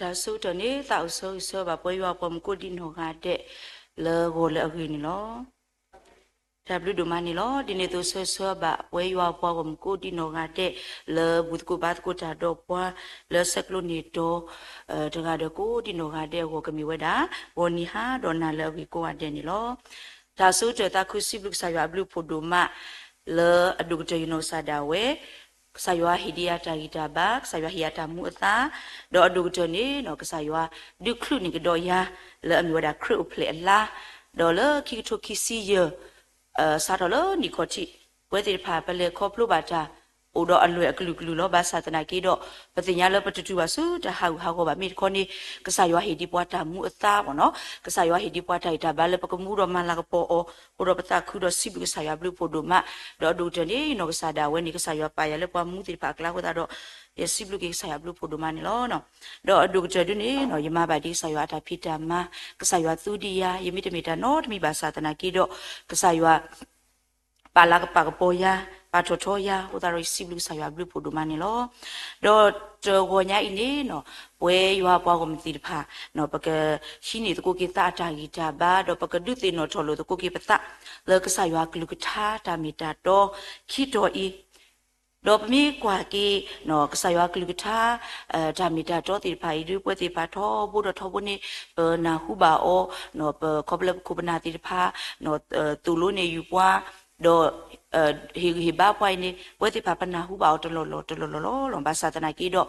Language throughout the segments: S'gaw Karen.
တၢ်ဆၢကတီၢ်န့ၣ် သးအိၣ်ဆၢဂ့ၤဆၢဝါဘၣ်ပဝဲယွၤအပှၤမုၣ်ကိးဒံးနီၢ်ဂၤဒဲး လၢဂီၤလၢအဂ့ၤန့ၣ်လီၤ. တၢ်ဘျုးဒိၣ်မးန့ၣ်လီၤ. ဒ်န့ၣ်အသိးဆၢဂ့ၤဆၢဝါဘၣ် ပဝဲယွၤအပှၤဂီၢ်မုၢ်ကိးဒံးနီၢ်ဂၤဒဲး လၢဘူၣ်သကိးဘါသကိးတၢ်ဒီးပှၤ လၢဆဲးကျိးန့ၢ်တီၤ တဂၤဒီးကိးဒံးနီၢ်ဂၤဒဲးအဂီၢ် ကမ့ၢ်ဝဲဒၣ် ဂီၤနံၤဟါဒီးနၤလၢအဂ့ၤကိးဂၤဒဲးန့ၣ်လီၤ. တၢ်ဆၢကတီၢ်သးခုစံးဘျုးကစၢ်ယွၤအဘျုးအဖှိၣ်ဒိၣ်မး လၢအဒိၣ်ကတၢၢ်ယနီၢ်ကစၢ်ဒၣ်ဝဲ ကစၢ်ယွၤဟ့ၣ်ဒံးယၤတၢ်ဂံၢ်တၢ်ဘါ, ကစၢ်ယွၤဟ့ၣ်ယၤတၢ်မူအသါ, ဒီးအဒိၣ်ကတၢၢ်န့ၣ် ကစၢ်ယွၤဒုးချုးန့ၢ်ကဒီးယၤ လၢအမ့ၢ်ဝဲဒၣ်ခရံာ်အိၣ်ဖျဲၣ်အလါ, ဒီးလၢခံကထိခံဆံယဲၢ် စးထီၣ်လၢနံၣ်ခီၣ်ထံး ပဝဲသ့ၣ်တဖၣ် ပလဲၤခီဖျိဘၣ်တၢ် အိၣ်ဒီးအလွဲၢ်အကလုာ်ကလုာ်လီၤ. ဘၣ်ဆၣ်သနာ်က့ဒီး ပသ့ၣ်ညါလၢပတတုၤဘၣ်ဆူတၢ်ဟးဂူာ်ဟးဂီၤဘၣ် မ့ၢ်တခီန့ၣ် ကစၢ်ယွၤဟ့ၣ်ဒံးပှၤတၢ်မူအသါဘၣ်နီၤ, ကစၢ်ယွၤဟ့ၣ်ဒံးပှၤတၢ်ဂံၢ်တၢ်ဘါလၢပကမူဒီးမၤလၤကပီၤအီၤ, အဃိဒီးပသးခုဒီးစံးဘျုးကစၢ်ယွၤဘျုးဖှိၣ်ဒိၣ်မး, ဒီးအဒိၣ်ကတၢၢ်န့ၣ် နီၢ်ကစၢ်ဒၣ်ဝဲန့ၣ် ကစၢ်ယွၤပာ်ယၤလၢပှၤမူသ့ၣ်တဖၣ်အကျါအဃိသတးဒီး ယစံးဘျုးက့ၤကစၢ်ယွၤဘျုးဖှိၣ်ဒိၣ်မးန့ၣ်လီၤ. ဒီးအဒိၣ်ကတၢၢ်ဒုန့ၣ် ယမၤဘၣ်ဒံးကစၢ်ယွၤအတၢ်ဖံးတၢ်မၤ, ကစၢ်ယွၤသူဒံးယၤ, ယမ့ၢ်တမ့ၢ်တၢ်နီတမံၤဘၣ်ဆၣ်သနာ်က့ဒီး ကစၢ်ယွၤ ပာ်လၤကပာ်ကပီၤယၤ, ပာ်ထီၣ်ထီယၤ, အဃိသတးဒီးယစံးဘျုးကစၢ်ယွၤဘျုးဖှိၣ်ဒိၣ်မးန့ၣ်လီၤ. ဒီးတဂီၤညါအံၤန့ၣ် ပဝဲယွၤပှၤဂီၢ်မုၢ်သ့ၣ်တဖၣ် ပကဟံးန့ၢ်သကိးက့ၤသးအတၢ်ဂံၢ်တၢ်ဘါ, ဒီးပကဒုးသ့ၣ်နီၣ်ထီၣ်လိာ်သကိးက့ၤပသး လၢကစၢ်ယွၤကလုၢ်ကထါတၢ်မ့ၢ်တၢ်တီခံတီၤအံၤ, ဒီးပမ့ၢ်ကွၢ်က့ၤ ကစၢ်ယွၤကလုၢ်ကထါ တၢ်မ့ၢ်တၢ်တီသ့ၣ်တဖၣ်အံၤဒ် ပဝဲသ့ၣ်တဖၣ်ထီဘိဒီးထီဘိန့ၣ် ပနၢ်ဟူဘၣ်အီၤ, ပခီဖျိလၢပခိၣ်ပနၢ်သ့ၣ်တဖၣ် သိၣ်လိန့ၢ်ယုၢ်ပှၤ, ဒီး ဟ့ၣ်ဂံၢ်ဟ့ၣ်ဘါပှၤအံၤန့ၣ် ပဝဲသ့ၣ်တဖၣ်ပနၢ်ဟူဘၣ်အီၤတလီၢ်လီၢ်တလီၢ်လီၢ်လီၤ. ဘၣ်ဆၣ်သနာ်က့ဒီး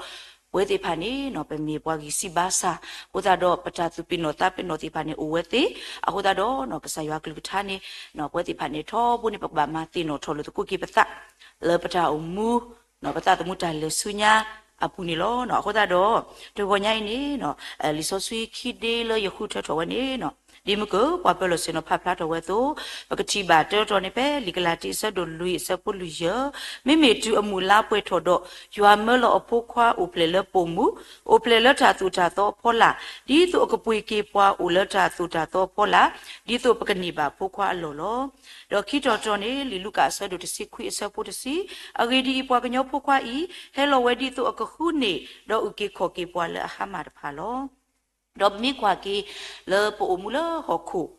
ပဝဲသ့ၣ်တဖၣ်န့ၣ် ပမ့ၢ်ပှၤဂံၢ်စၢ်ဘါစၢ် အဃိသတးဒီး ပတၢ်သူၣ်ပ့ၤနီၣ်သးပ့ၤနီၣ်သ့ၣ်တဖၣ်န့ၣ် အိၣ်ဝဲသ့, အဃိသတးဒီး ကစၢ်ယွၤကလုၢ်ကထါန့ၣ် ပဝဲသ့ၣ်တဖၣ်န့ၣ် ထီဘိန့ၣ် ပကဘၣ်မၤသ့ၣ်နီၣ်ထီၣ်လိာ်သကိးက့ၤပသး လၢပတၢ်အိၣ်မူ ပသးသမူတၢ်လဲၤဆူညါအပူၤန့ၣ်လီၤ. အဃိသတးဒီး တဂီၤညါအံၤန့ၣ် လံာ်စီဆှံခံဒ့လၢယဃုထၢထီၣ်ဝဲန့ၣ် ဒ်မုၢ်ကၢၢ်ပှၤပၢၤလီၢ်ဆ့ၣ်နီၤဖးဖျါထီၣ်ဝဲအသိး ပကထံၣ်ဘၣ်တၢ်တီန့ၣ် ဖဲလံာ်ကလၤတံ အဆၢဒိၣ်လွံၢ် အဆၢဖိလွံၢ်ယဲၢ်, မ့မ့ၢ်တုၤအမုၢ်လါပှဲၤထီၣ်ဒီး ယွၤမၢလီၤအဖိခွါအိၣ်ဖျဲၣ်လၢပိာ်မုၣ်, အိၣ်ဖျဲၣ်လၢတၢ်သိၣ်တၢ်သီအဖီလာ်, ဒ်သိးအကပှ့ၤက့ၤပှၤအိၣ်လၢတၢ်သိၣ်တၢ်သီအဖီလာ်, ဒ်သိးပကန့ၢ်ဘၣ်ဖိခွါအလီၢ်လီၤ. ဒီးခံတီၤတီၤန့ၣ် လံာ်လူၤကၣ်အဆၢဒိၣ်တဆံခွံ အဆၢဖိတဆံ, အဂ့ၢ်ဒ်အံၤ, ပှၤကညီဖိခွါအံၤ ဟဲလီၤဝဲဒ်သိးအကဃုန့ၢ် ဒီးအုၣ်က့ၤခီၣ်က့ၤပှၤလၢအဟါမၢ်တဖၣ်လီၤ. ဒီးပမ့ၢ်ကွၢ်က့ၤ လၢပအိၣ်မူလၢဟီၣ်ခိၣ်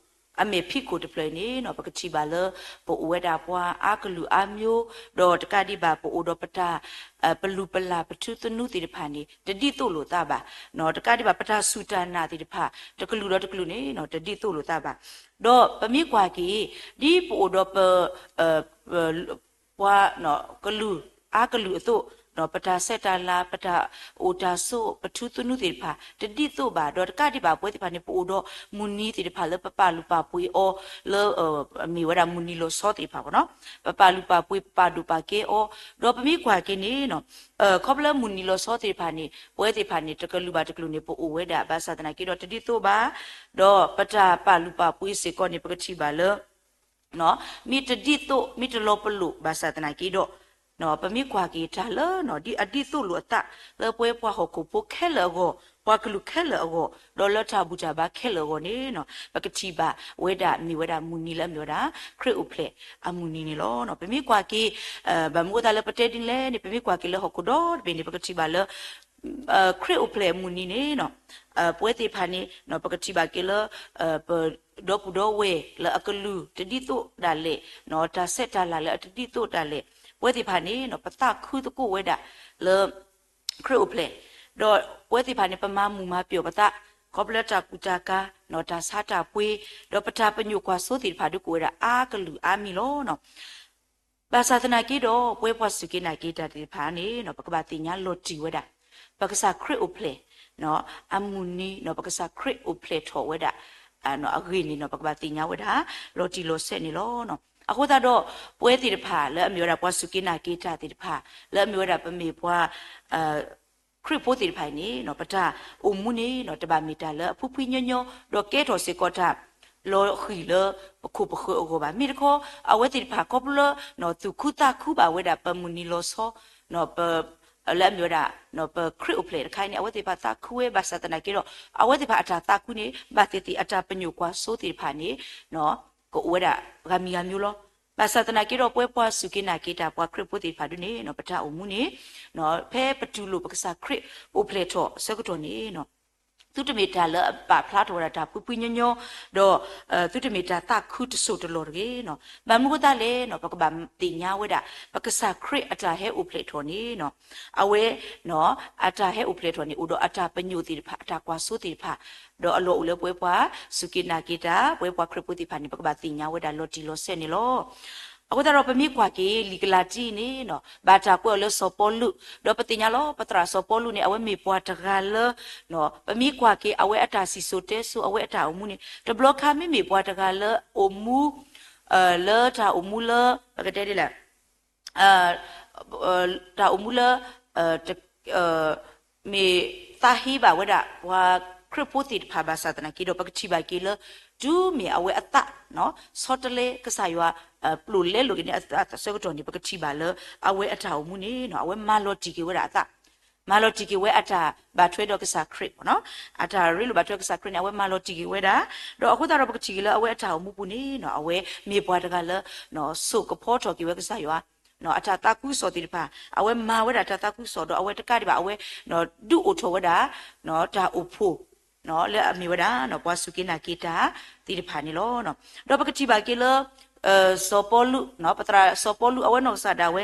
အမဲာ်ဖံးခိၣ်တဖျၢၣ်အံၤန့ၣ် ပကထံၣ်ဘၣ်လၢ ပအိၣ်ဝဲဒၣ်ပှၤအါကလုာ်အါမျိုး, ဒီးတကးဒံးဘၣ် ပအိၣ်ဒီးပတၢ် ပလုၢ်ပလၢ်ပထူသနူသ့ၣ်တဖၣ်န့ၣ် တဒ်သိးလိာ်သးဘၣ်. တကးဒံးဘၣ် ပတၢ်စူၢ်တၢ်နာ်သ့ၣ်တဖၣ် တကလုာ်ဒီးတကလုာ်န့ၣ် တဒ်သိးလိာ်သးဘၣ်. ဒီးပမ့ၢ်ကွၢ်က့ၤ ဒ်ပအိၣ်ဒီးပ ပှၤကလုာ်အါကလုာ်အသိး, ပတၢ်ဆဲးတၢ်လၤ ပတၢ်အိၣ်တၢ်ဆိး ပထူသနူသ့ၣ်တဖၣ် တဒ်သိးဘၣ်. ဒီးတကးဒံးဘၣ် ပဝဲသ့ၣ်တဖၣ်န့ၣ် ပအိၣ်ဒီးမုၢ်နံၤသ့ၣ်တဖၣ်လၢပပာ်လုၢ်ပာ်ပှ့ၤအီၤလၢ မ့ၢ်ဝဲဒၣ်မုၢ်နံၤလီၤဆီသ့ၣ်တဖၣ်ဘၣ်နီၤ, ပပာ်လုၢ်ပာ်ပှ့ၤ ပပာ်ဒိၣ်ပာ်ကဲအီၤ, ဒီးပမ့ၢ်ကွၢ်က့ၤန့ၣ် ခီဖျိလၢမုၢ်နံၤလီၤဆီသ့ၣ်တဖၣ်န့ၣ် ပဝဲသ့ၣ်တဖၣ်န့ၣ် တကလုာ်ဘၣ်တကလုာ်န့ၣ် ပအိၣ်ဝဲဒၣ် ဘၣ်ဆၣ်သနာ်က့ဒီးတဒ်သိးဘၣ်, ဒီးပတၢ်ပာ်လုၢ်ပာ်ပှ့ၤစ့ၢ်ကီးန့ၣ် ပကထံၣ်ဘၣ်လၢ မ့ၢ်တဒ်သိး မ့ၢ်တလီၤပလိာ်ဘၣ်ဆၣ်သနာ်က့ဒီး ပမ့ၢ်ကွၢ်က့ၤတၢ်လၢ ဒ်အဒ်သိးလိာ်အသး လၢပဝဲပှၤဟီၣ်ခိၣ်ဖိခဲလၢာ်အဂီၢ် ပှၤကလုာ်ခဲလၢာ်အဂီၢ် ဒီးလၢတၢ်ဘူၣ်တၢ်ဘါခဲလၢာ်အဂီၢ်န့ၣ် ပကထံၣ်ဘၣ်ဝဲဒၣ် မ့ၢ်ဝဲဒၣ်မုၢ်နံၤလၢအမ့ၢ်ဝဲဒၣ် ခရံာ်အိၣ်ဖျဲၣ်အမုၢ်နံၤန့ၣ်လီၤ. ပမ့ၢ်ကွၢ်က့ၤ ဘၣ်မနုၤအဃိသတးလၢပတဲဒ်လဲၣ်န့ၣ် ပမ့ၢ်ကွၢ်က့ၤလၢဟီၣ်ခိၣ်ဒီဘ့ၣ်န့ၣ် ပကထံၣ်ဘၣ်လၢ ခရံာ်အိၣ်ဖျဲၣ်အမုၢ်နံၤန့ၣ် ပဝဲသ့ၣ်တဖၣ်န့ၣ် ပကထံၣ်ဘၣ်က့ၤလၢ ပဒီပုၢ်ဒီဝဲၢ်လၢအကလုာ်တဒ်သိးဒၣ်လဲာ်, တၢ်ဆဲးတၢ်လၤလၢအတဒ်သိးဒၣ်လဲာ်, ပဝဲသ့ၣ်တဖၣ်န့ၣ် ပသးခုသကိးဝဲဒၣ်လၢ ခရံာ်အိၣ်ဖျဲၣ်, ဒီးပဝဲသ့ၣ်တဖၣ်န့ၣ် ပမၤမုာ်မၤပျီၣ်ပသး ခီဖျိလၢတၢ်ကူၣ်တၢ်ကၤ, တၢ်ဆါတၢ်ပှ့ၤ, ဒီးပတၢ်ပညိၣ်ကွၢ်စိသ့ၣ်တဖၣ်ဒုးကအိၣ်ဝဲဒၣ်အါကလုာ်အါမံၤလီၤ. ဘၣ်ဆၣ်သနာ်က့ဒီး ပဝဲပှၤစူၢ်က့ၤနာ်က့ၤတၢ်သ့ၣ်တဖၣ်န့ၣ် ပကဘၣ်သ့ၣ်ညါလီၤတံၢ်ဝဲဒၣ် ပကစၢ်ခရံာ်အိၣ်ဖျဲၣ် အမုၢ်နံၤ ပကစၢ်ခရံာ်အိၣ်ဖျဲၣ်ထီၣ်ဝဲဒၣ် အဂ့ၢ်န့ၣ် ပကဘၣ်သ့ၣ်ညါဝဲဒၣ် လီၤတံၢ်လီၤဆဲးန့ၣ်လီၤ. အဃိသတးဒီး ပဝဲသ့ၣ်တဖၣ်လၢအမ့ၢ်ဝဲဒၣ်ပှၤစူၢ်က့ၤနာ်က့ၤတၢ်သ့ၣ်တဖၣ် လၢအမ့ၢ်ဝဲဒၣ်ပမ့ၢ်ပှၤ ခရံာ်ဖိသ့ၣ်တဖၣ်အံၤန့ၣ် ပတၢ်အိၣ်မူန့ၣ် တဘၣ်မ့ၢ်တၢ်လၢအဖှံဖှံညီညီ ဒီးကဲထီၣ်စ့ၢ်ကီးတၢ်လီၤဃံၤလၢပခိၣ်ပဃၢၤအဂီၢ်ဘၣ်. မ့ၢ်တခီ အဝဲသ့ၣ်တဖၣ်ခီဖျိလၢ သူၣ်ခုသးခုဘၣ်ဝဲဒၣ်ပမုၢ်နံၤလီၤဆီ လၢအမ့ၢ်ဝဲဒၣ် ပခရံာ်အိၣ်ဖျဲၣ်တခါအံၤန့ၣ် အဝဲသ့ၣ်တဖၣ်သးခုဝဲဘၣ်ဆၣ်သနာ်က့ဒီး အဝဲသ့ၣ်တဖၣ်အတၢ်သးခုန့ၣ် ဘၣ်သ့ၣ်သ့ၣ်အတၢ်ပညိၣ်ကွၢ်စိသ့ၣ်တဖၣ်န့ၣ် ကအိၣ်ဝဲဒၣ်ဂၤမံၤဂၤမံၤလီၤ. ဘၣ်ဆၣ်သနာ်က့ဒီး ပဝဲပှၤစူၢ်က့ၤနာ်က့ၤတၢ်ပှၤခရံာ်ဖိသ့ၣ်တဖၣ်ဒုန့ၣ် ပတၢ်အိၣ်မူန့ၣ် ဖဲပတူၢ်လိာ်ပကစၢ်ခရံာ်အိၣ်ဖျဲၣ်ထီၣ်အဆၢကတီၢ်န့ၣ် သုတမ့ၢ်တၢ်လၢအပာ်ဖျါထီၣ်ဝဲဒၣ်တၢ်ဖှံဖှံညီညီ, ဒီး သုတမ့ၢ်တၢ်သးခုတစိၢ်တလီၢ်တဂ့ၤ. ဘၣ်မနုၤအဃိသတးလဲၣ်န့ၣ် ပကဘၣ်သ့ၣ်ညါဝဲဒၣ် ပကစၢ်ခရံာ်အတၢ်ဟဲအိၣ်ဖျဲၣ်ထီၣ်န့ၣ် အဝဲ အတၢ်ဟဲအိၣ်ဖျဲၣ်ထီၣ်န့ၣ် အိၣ်ဒီးအတၢ်ပညိၣ်သ့ၣ်တဖၣ် အတၢ်ကွၢ်စိသ့ၣ်တဖၣ်, ဒီးအလီၢ်အိၣ်လၢပဝဲပှၤစူၢ်က့ၤနာ်က့ၤတၢ် ပဝဲပှၤခရံာ်ဖိသ့ၣ်တဖၣ်န့ၣ် ပကဘၣ်သ့ၣ်ညါဝဲဒၣ်လီၤတံၢ်လီၤဆဲးန့ၣ်လီၤ. အဃိသတးဒီး ပမ့ၢ်ကွၢ်က့ၤလံာ်ကလၤတံန့ၣ် ဘၣ်တၢ်ကွဲးအီၤလၢစီၤပီလူး, ဒီးပသ့ၣ်ညါလီၤ ပသရၣ်စီၤပီလူးန့ၣ် အဝဲမ့ၢ်ပှၤတဂၤလၢ ပမ့ၢ်ကွၢ်က့ၤအဝဲအတၢ်စံၣ်စိၤတဲစိၤ အဝဲအတၢ်အိၣ်မူန့ၣ် တဘျီခါမ့မ့ၢ်ပှၤတဂၤလၢအိၣ်မူ လၢတၢ်အိၣ်မူလၢ ပကတဲဒ်လဲၣ် တၢ်အိၣ်မူလၢ မ့ၢ်သးဟ့ဘၣ်ဝဲဒၣ် ပှၤခရံာ်ဖိသ့ၣ်တဖၣ်ဘၣ်ဆၣ်သနာ်က့ဒီး ပကထံၣ်ဘၣ်က့ၤလၢ တုၤမ့ၢ်အဝဲအသး ဆီတလဲကစၢ်ယွၤ ပျိာ်လဲလိာ်က့ၤန့ၣ် အဆၢကတီၢ်န့ၣ် ပကထံၣ်ဘၣ်လၢ အဝဲအတၢ်အိၣ်မူန့ၣ် အဝဲမၤလီၤတံၢ်က့ၤဝဲဒၣ်အသး, မၤလီၤတံၢ်က့ၤဝဲအတၢ်ဘၣ်ထွဲဒီးကစၢ်ခရံာ် အတၢ်ရ့လိာ်ဘၣ်ထွဲကစၢ်ခရံာ်န့ၣ် အဝဲမၤလီၤတံၢ်က့ၤဝဲဒၣ်, ဒီးအဃိသတးဒီး ပကထံၣ်က့ၤလၢအဝဲအတၢ်အိၣ်မူပူၤန့ၣ် အဝဲမ့ၢ်ပှၤတဂၤလၢ ဆိၣ်ကဖီထီၣ်က့ၤဝဲကစၢ်ယွၤ အတၢ်သးခုကစီၣ်သ့ၣ်တဖၣ်, အဝဲမၤဝဲဒၣ်တၢ်သးခုကစီၣ်ဒီး အဝဲတကးဒံးဘၣ် အဝဲ ဒုးအိၣ်ထီၣ်ဝဲဒၣ် တၢ်အိၣ်ဖှိၣ် လၢအမ့ၢ်ဝဲဒၣ် ပှၤစူၢ်က့ၤနာ်က့ၤတၢ်သ့ၣ်တဖၣ်န့ၣ်လီၤ. ဒီးပကထံၣ်ဘၣ်က့ၤလၢ စီၤပီလူး, ပသရၣ်စီၤပီလူး အဝဲနီၢ်ကစၢ်ဒၣ်ဝဲ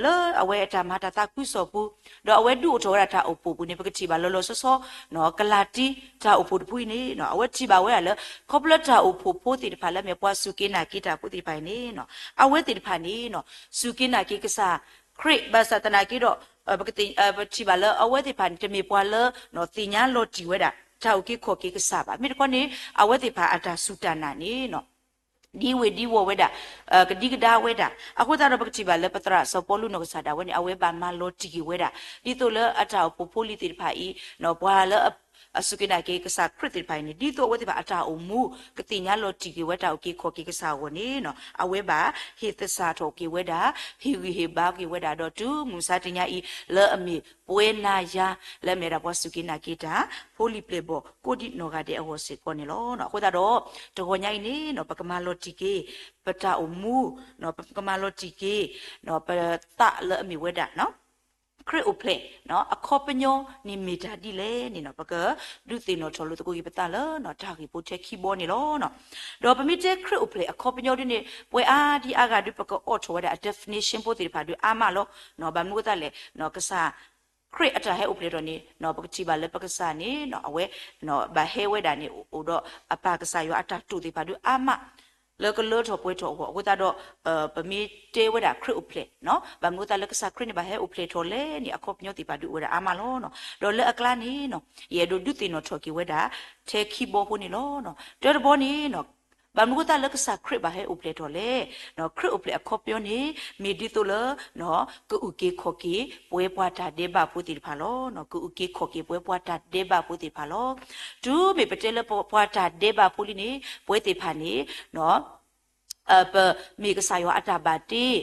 လၢအဝဲအတၢ်မၤတၢ်သးခုကစီၣ်ပူၤ, ဒီးအဝဲဒုးအိၣ်ထီၣ်ဝဲဒၣ်တၢ်အိၣ်ဖှိၣ်ပူၤန့ၣ် ပကထံၣ်ဘၣ်လီၤလီၤဆီဆီ ကလၤတံ တၢ်အိၣ်ဖှိၣ်တဖုအံၤန့ၣ် အဝဲထံၣ်ဘၣ်ဝဲဒၣ်လၢ ခီဖျိတၢ်အိၣ်ဖှိၣ်ဖိသ့ၣ်တဖၣ်လၢအမ့ၢ်ပှၤစူၢ်က့ၤနာ်က့ၤတၢ်ဖိသ့ၣ်တဖၣ်အံၤန့ၣ် အဝဲသ့ၣ်တဖၣ်န့ၣ် စူၢ်က့ၤနာ်က့ၤကစၢ်ခရံာ် ဘၣ်ဆၣ်သနာ်က့ဒီး ပထံၣ်ဘၣ်လၢအဝဲသ့ၣ်တဖၣ်န့ၣ် တမ့ၢ်ပှၤလၢ သ့ၣ်ညါလီၤတံၢ်ဝဲဒၣ် တၢ်အုၣ်က့ၤခီၣ်က့ၤကစၢ်ဘၣ်. မ့ၢ်တခီန့ၣ် အဝဲသ့ၣ်တဖၣ်အတၢ်စူၢ်တၢ်နာ်န့ၣ် ဒ်ဝ့ၤဒ်ဝီၤဝဲဒၣ်, ကဒံကဒါဝဲဒၣ်. အဃိသတးဒီး ပကထံၣ်ဘၣ်လၢပသရၣ်စီၤပီလူးနီၢ်ကစၢ်ဒၣ်ဝဲန့ၣ် အဝဲဘၣ်မၤလီၤတံၢ်က့ၤဝဲဒၣ် ဒ်သိးလၢအတၢ်အိၣ်ဖှိၣ်ဖိလံၤသ့ၣ်တဖၣ်အံၤ ပှၤလၢ အစူၢ်က့ၤနာ်က့ၤကစၢ်ခရံာ်သ့ၣ်တဖၣ်အံၤန့ၣ် ဒ်သိးအဝဲသ့ၣ်တဖၣ်အတၢ်အိၣ်မူ ကသ့ၣ်ညါလီၤတံၢ်က့ၤဝဲတၢ်အုၣ်က့ၤခီၣ်က့ၤကစၢ်အဂီၢ်န့ၣ် အဝဲဘၣ်ဟ့ၣ်သဆၣ်ထီၣ်က့ၤဝဲဒၣ်, ဟ့ၣ်ဂံၢ်ဟ့ၣ်ဘါက့ၤဝဲဒၣ် ဒီးတုၤမုၢ်မဆါတနံၤအံၤ လၢအမ့ၢ်ပဝဲနၤယၤ လၢအမ့ၢ်ဝဲဒၣ်ပှၤစူၢ်က့ၤနာ်က့ၤတၢ် ဖိလံၤပျဲၢ်ဘီၣ် ကိးဒံးနီၢ်ဂၤဒဲးအဂီၢ်စ့ၢ်ကီးန့ၣ်လီၤ. အဃိသတးဒီး တဂီၤညါအံၤန့ၣ် ပကမၤလီၤတံၢ်က့ၤ ပတၢ်အိၣ်မူ, ပကမၤလီၤတံၢ်က့ၤ ပသးလၢအမ့ၢ်ဝဲဒၣ် ခရံာ်အိၣ်ဖျဲၣ် အခီပညီန့ၣ်မ့ၢ်တၢ်ဒ်လဲၣ်န့ၣ် ပကဒုးသ့ၣ်နီၣ်ထီၣ်လိာ်သကိးက့ၤပသးလၢ တၢ်ဂ့ၢ်ဖိထဲခံဘီန့ၣ်လီၤ. ဒီးပမ့ၢ်တဲခရံာ်အိၣ်ဖျဲၣ်အခီပညီဒ်န့ၣ် ပှၤအါဒံအါဂၤဒုး ပကအိးထီၣ်ဝဲဒၣ်အ definition ဖိသ့ၣ်တဖၣ်ဒုးအါမးလီၤ. ဘၣ်မနုၤအဃိသတးလဲၣ် ကစၢ်ခရံာ်အတၢ်ဟဲအိၣ်ဖျဲၣ်ထီၣ်န့ၣ် ပကထံၣ်ဘၣ်လၢပကစၢ်န့ၣ် အဝဲ ဘၣ်ဟဲဝဲဒၣ်န့ၣ် အိၣ်ဒီးအပၢ်ကစၢ်ယွၤအတၢ်တိာ်သ့ၣ်တဖၣ်ဒုးအါမး လၢကလၢထီၣ်ပှဲၤထီၣ်အဂီၢ်. အဃိသတးဒီး ပမ့ၢ်တဲဝဲဒၣ်ခရံာ်အိၣ်ဖျဲၣ် ဘၣ်မနုၤအဃိသတးလၢကစၢ်ခရံာ်န့ၣ်ဘၣ်ဟဲအိၣ်ဖျဲၣ်ထီၣ်လဲၣ်န့ၣ် အခီပညီသ့ၣ်တဖၣ်ဒုးအိၣ်ဝဲဒၣ်အါမးလီၤ. ဒီးလၢအကျါန့ၣ် ယအဲၣ်ဒိးဒုးသ့ၣ်နီၣ်ထီၣ်က့ၤဝဲဒၣ် ထဲခံဘီဖိန့ၣ်လီၤ. တၢတဘီန့ၣ် ဘၣ်မနုၤအဃိသတးလၢကစၢ်ခရံာ်ဘၣ်ဟဲအိၣ်ဖျဲၣ်ထီၣ်လဲၣ်. ခရံာ်အိၣ်ဖျဲၣ်အခီပညီန့ၣ် မ့ၢ်ဒ်သိးလၢ ကအုၣ်က့ၤခီၣ်က့ၤ ပဝဲပှၤတၢ်ဒဲးဘးဖိသ့ၣ်တဖၣ်လီၤ. ကအုၣ်က့ၤခီၣ်က့ၤပဝဲပှၤတၢ်ဒဲးဘးဖိသ့ၣ်တဖၣ်လီၤ. တုၤမ့ၢ်ပတဲလၢပှၤတၢ်ဒဲးဘးဖိလံန့ၣ် ပဝဲသ့ၣ်တဖၣ်န့ၣ် ပမ့ၢ်ကစၢ်ယွၤအတၢ်ဘၣ်တ့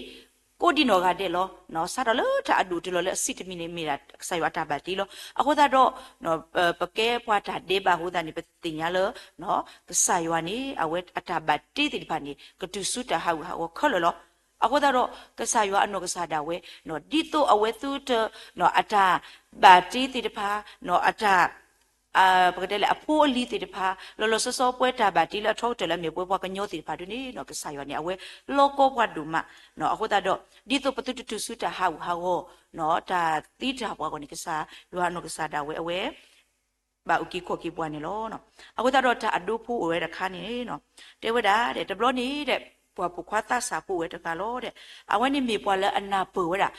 ကိးဒံးနီၢ်ဂၤဒဲးလီၤ. စးထီၣ်လၢတၢ်အဒိၣ်တလီၤလၢအဆံးတမံၤန့ၣ် မ့ၢ်ဒၣ်ကစၢ်ယွၤအတၢ်ဘၣ်တ့လီၤ. အဃိသတးဒီး ပကဲပှၤတၢ်ဒဲးဘးအဃိသတးန့ၣ် ပသ့ၣ်ညါလၢ ကစၢ်ယွၤန့ၣ် အဝဲအတၢ်ဘၣ်တ့သ့ၣ်တဖၣ်န့ၣ် ကတုၤဆူတၢ်ဟးဂူာ်ဟးဂီၤခဲလၢာ်လီၤ. အဃိသတးဒီး ကစၢ်ယွၤအနီၢ်ကစၢ်ဒၣ်ဝဲ ဒ်သိးအဝဲသုတ အတၢ်ဘၣ်တ့သ့ၣ်တဖၣ် အတၢ် ပကတဲလဲၣ် အဖိအလံၤသ့ၣ်တဖၣ် လီၤလီၤဆီဆီ ပဝဲတၢ်ဘၣ်တ့လၢအထီကတၢၢ်လၢအမ့ၢ်ပဝဲပှၤကညီသ့ၣ်တဖၣ်ဒုးန့ၣ် ကစၢ်ယွၤန့ၣ် အဝဲလီၤကီပှၤဒိၣ်မး. အဃိသတးဒီး ဒ်သိးပသုတတုၤဆူတၢ်ဟးဂူာ်ဟးဂီၤ တၢ်သံတၢ်ပှၢ်အဂီၢ်န့ၣ် ကစၢ်ယွၤအနီၢ်ကစၢ်ဒၣ်ဝဲအဝဲ ဘၣ်အုၣ်က့ၤခီၣ်က့ၤပှၤန့ၣ်လီၤ. အဃိသတးဒီးတၢ်အဒိဖိအိၣ်ဝဲတခါန့ၣ် တဲဝဲဒၣ် တဘျီန့ၣ် ပှၤပိာ်ခွါသးစၢ်ဖိအိၣ်ဝဲတဂၤလီၤ. အဝဲန့ၣ်မ့ၢ်ပှၤလၢအနၢ်ပၢၢ်ဝဲဒၣ်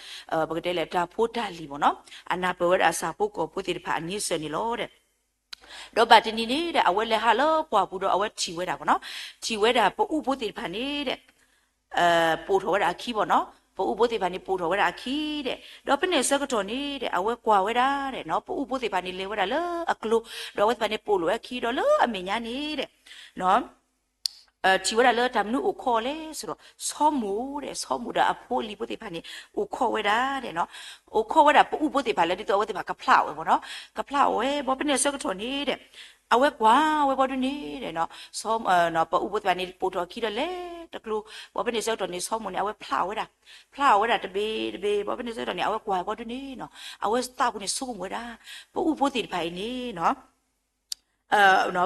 ပကတဲလဲၣ် တၢ်ဖိတၢ်လံၤဘၣ်နီၤ, အနၢ်ပၢၢ်ဝဲဒၣ်အဆၣ်ဖိကီၢ်ဖိသ့ၣ်တဖၣ်အန့ဆၢၣ်န့ၣ်လီၤ. ဒီးဘၣ်တနံၤန့ၣ် အဝဲလဲၤဟးလၢပှၢ်ပူၤဒီးအဝဲထံၣ်ဝဲဒၣ်ဘၣ်နီၤ, ထံၣ်ဝဲဒၣ်ပအူၣ်ဖိသ့ၣ်တဖၣ်န့ၣ် ပိာ်ထီၣ်ဝဲဒၣ်အခံဘၣ်နီၤ, ပအူၣ်ဖိသ့ၣ်တဖၣ်န့ၣ် ပိာ်ထီၣ်ဝဲဒၣ်အခံဒီး ဒီးဖဲန့ၣ်အဆၢကတီၢ်န့ၣ် အဝဲကွၢ်ဝဲဒၣ် ပအူၣ်ဖိသ့ၣ်တဖၣ်န့ၣ် လဲၤဝဲဒၣ်လၢအကျိၤ, ဒီးအဝဲသ့ၣ်တဖၣ်န့ၣ် ပိာ်လိာ်ဝဲအခံဒီးလၢအမဲာ်ညါန့ၣ် ထံၣ်ဝဲဒၣ်လၢတၢ်မနုၤအိၣ်ခိးလဲၣ်ဆိဒီး ဆီမိၢ်, ဆီမိၢ်ဒီးအဖိအလံၤဖိသ့ၣ်တဖၣ်န့ၣ် အိၣ်ခိးဝဲဒၣ်, အိၣ်ခိးဝဲဒၣ်ပအူၣ်ဖိသ့ၣ်တဖၣ်လၢဒ်သိးအဝဲသ့ၣ်တဖၣ်ကဖျးအီၤဝဲဘၣ်နီၤ, ကဖျးအီၤဝဲ ဘၣ်ဖဲန့ၣ်အဆၢကတီၢ်န့ၣ် အဝဲကွၢ်ဝဲဘၣ်ဒုးန့ၣ် ပအူၣ်ဖိသ့ၣ်တဖၣ်န့ၣ် ပိာ်ထီၣ်အခံဒီးလဲၤတကျိၤ, ဘၣ်ဖဲန့ၣ်အဆၢကတီၢ်န့ၣ် ဆီမိၢ်န့ၣ် အဝဲဖျးအီၤဝဲဒၣ်, ဖျးအီၤဝဲဒၣ်တဘ့ၣ်တဘ့ၣ်, ဘၣ်ဖဲန့ၣ်အဆၢကတီၢ်န့ၣ် အဝဲကွၢ်ဘၣ်ဒုးန့ၣ် အဝဲသးပူၤန့ၣ်ဆိကမိၣ်ဝဲဒၣ် ပအူၣ်ဖိသ့ၣ်တဖၣ်အံၤန့ၣ်